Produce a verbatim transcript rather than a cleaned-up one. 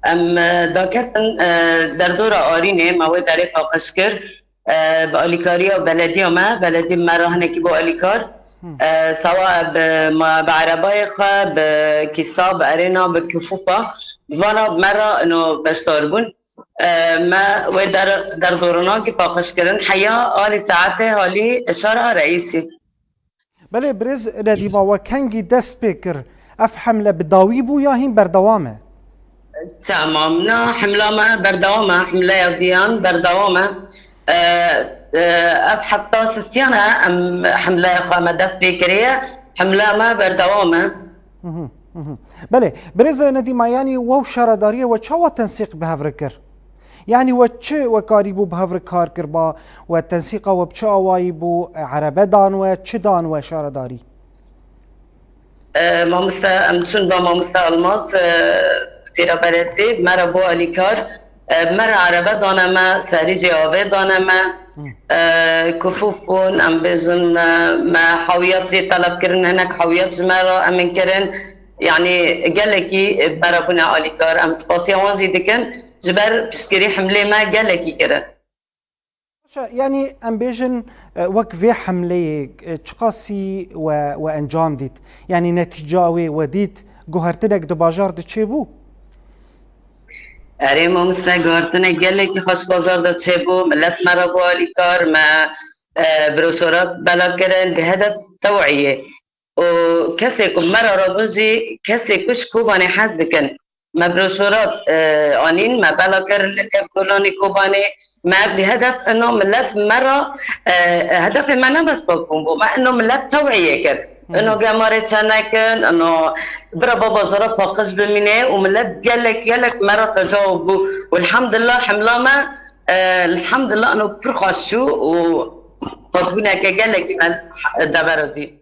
Em e, daketin e, derdora Arînê, me wê derê paqij kir. E, bi alîkariya belediya me, belediyê me re hinekî bû alîkar. E, sawa bi, me bi erebayê xwe, bi kîsa, bi erêna, bi kifûfa, vana bi me re ino beşdar bûn. E, me wê der, derdorinankî paqij kirin. Heya alî saetê halî şara reîsî. Belê birêz Nedîma, we kengî dest pê kir? Ev hemle bi dawî bû ya hîn berdewam e? Tamam, na hemla me berdewam e, hemleya viyan berdewam e. E, e, ev hefta sisiyan e, em hemleya xwe me dest pê kiriye, hemleya me berdewam e. Mhm, mhm. Belê, birêz Nedîma, yanî we û şaredariyê we çawa tensîq bi hev re kir? Yanî we çi we karîbû bi hev re kar kirba? We tensîqa we bi çi awayî bû? E, erebe dan we, çi dan we şaredarî? E, mamoste, em çûn ba mamoste Elmas, e, têra beretê, me re bû alîkar. E, me re erebe dane me, serîcê avê dane me. E, kufûf bûn, em bêjin, e, me hewiyat jê teleb kirin, hinek hewiyat ji me re em ê kirin. Yanî gelekî, e, me re bûne alîkar. Em spasiya wan jî dikin, ji ber piştgirî hemlê me gelekî kirin. Baş e, yanî em bêjin, e, wek vê hemleyê, e, çiqasî we, we encam dît? Yanî netîca wê we dît, guhertinek di bajar de çêbû? Erê mamoste, guhertinek gelekî xweş bajar de çêbû, milet me re bû alîkar, me, e, broşorat bela kirin bi hedef tewiyê. Û kesê ku me re rabûn jî, kesê ku ji Kobanê hez dikin. Me broşorat, e, anîn, me bela kir li nêv kolanê Kobanê. Me bi hedef ino milet me re, e, hedefê me ne bes balkon bû. Me ino milet tewiyê kir. Ino gemarê çenekin, ino bira baba zora paqij bimîne û milet gelek, gelek me re tecawub bû. Û elhamdulillah hemla me, e, elhamdulillah ino pir xweş çû û qutbûneke gelekî me dever dî.